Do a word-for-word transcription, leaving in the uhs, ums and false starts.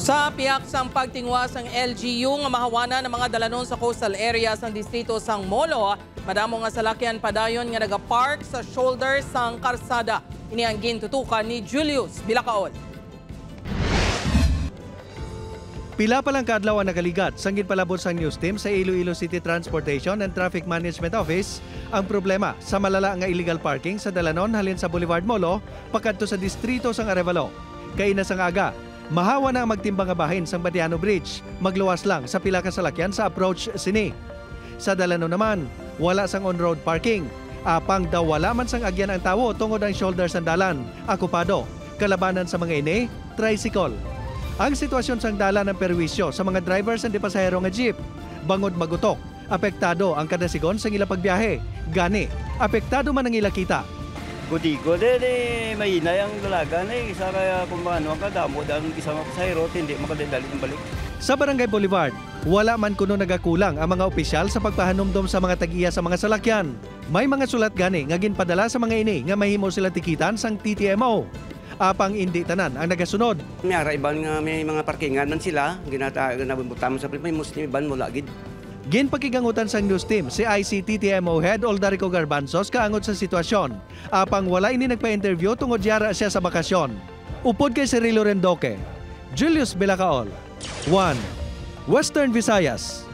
Sa pihak sang pagtinguha sang L G U nga mahawanan ang mga dalanon sa coastal area sang distrito sang Molo, madamo nga salakyan padayon nga nagapark sa shoulder sang karsada. Ini ang gintutukan ni Julius Bilacaol. Pila pa lang ka adlaw ang nakaligat sang ginpalabot sang news team sa Iloilo City Transportation and Traffic Management Office ang problema sa malala nga illegal parking sa dalanon halin sa Boulevard Molo pakadto sa distrito sang Arevalo. Kaina sang aga, mahawa na ang magtimbang nga bahin sang Batiano Bridge, magluwas lang sa pila ka salakyan sa approach sini. Sa dalanon naman, wala sang on-road parking. Apang daw wala man sang agyan ang tawo tungod ang shoulder sang dalan, akupado. Kalabanan sa mga ini, tricycle. Ang sitwasyon sang dalan ang perwisyo sa mga driver sang di pasahero nga jeep. Bangod magutok, apektado ang kada sigon sang ila pagbiyahe. Gani, apektado man ang ila kita. Gudigo de, de mahinay ang dalagan eh. Isa kaya kung ano ang kadamo dahil isa mga pasahero, hindi makadali ang balik. Sa Barangay Boulevard, wala man kuno nagakulang ang mga opisyal sa pagpahanumdom sa mga tag-iya sa mga salakyan. May mga sulat gani nga ginpadala sa mga ini nga mahimo sila tikitan sang T T M O. Apang indi tanan ang nagasunod. May ara iban nga may mga parkingan man sila, ginata ginabutang sa may Muslim iban wala gid. Ginpakigangutan sang news team si I C T T M O Head Oldarico Garbanzos kaangod sa sitwasyon. Apang wala ini nagpa-interview tungod yara siya sa bakasyon. Upod kay Cirilo Rendoque, Julius Bilacaol, One, Western Visayas.